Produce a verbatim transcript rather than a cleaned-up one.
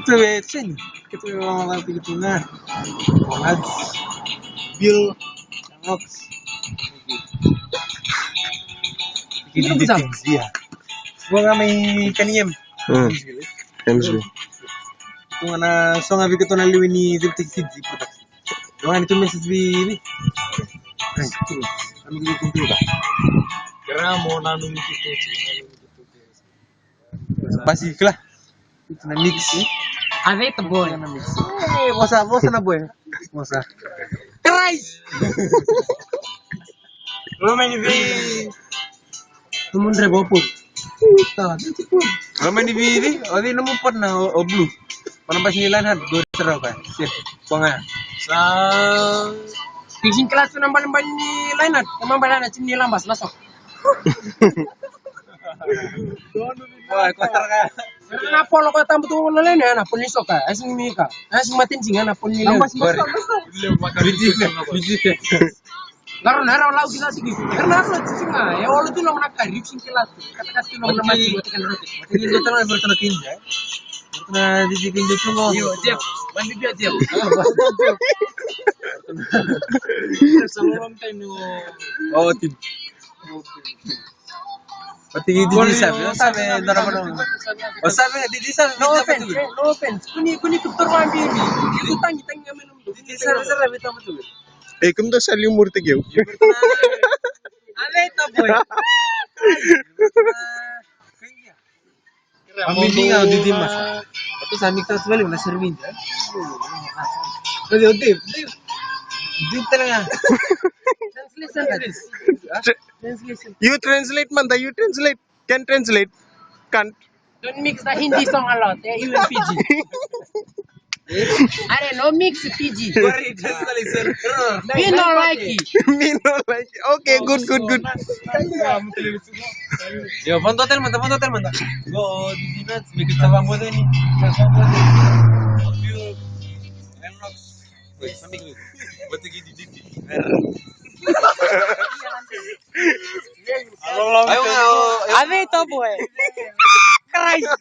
Tu e seni. Keitou e lala tiko tu ga. Ads. Bill. Nox. Keitou tu ga mai kani em. Hmm. M S B. Tu ga na soga vei keitou na liwi ni Zip Tech Kids. Tu ga ni tu message vei, vei. Ami keitou tu ga. Gramo na numi keitou. Basi kila. Itu na mix. Aveta boy. Na mix. Eh, vosa, vosa na boy. Vosa. Christ. Romani vi. Tumundre bopu. Romani vi, vi. O vi nomu pot na o, o blue. Mana basi ni line hat go terau ka. Sip. Ponga. Sa. Fishing class na bali bali ni line hat. Kama bali na chini lambas na sok. Wah, kotor ka. Na polo ko tambu tu na lene na poli soka. Asing mi ka. Asing matin singa na poli lene. Biji, biji. Naro naro lau kita sigi. Naro naro singa. E olo tu na mana ka ripsing kila. Kata kasi tu na mana mati mati kan roti. Ini dia tengah bertengah kinja. Bertengah di sini dia tengah. Yo, Jeff. Mandi dia Jeff. It's a long time no. Oh, tim. Oti ki Didi sabe, o sabe, dara mana. O sabe, Didi sabe, no offense, eh, no offense. Kuni, kuni kutor wa bibi. Itu tangi, tangi kami nung. Didi sabe, sabe, vita betul. Eh, kum to sali umur te keu. Ale ta boy. Ami vinga o Didi masa. Atu sa mix atu vale na servinha. Odi, odi. Didi talaga. Translation. Translation. You translate, manda, you translate. Can translate. Can't. Don't mix the Hindi song a lot. Eh, you and P G. Are no mix P G. Sorry, translation error. We no like it. Me no like it. Okay, good, good, good. Yo, fondo hotel manda, fondo hotel manda. Go, Didi Nuts, make it sava mo deni. Ayo, ayo, ayo. Ave to boy. Christ.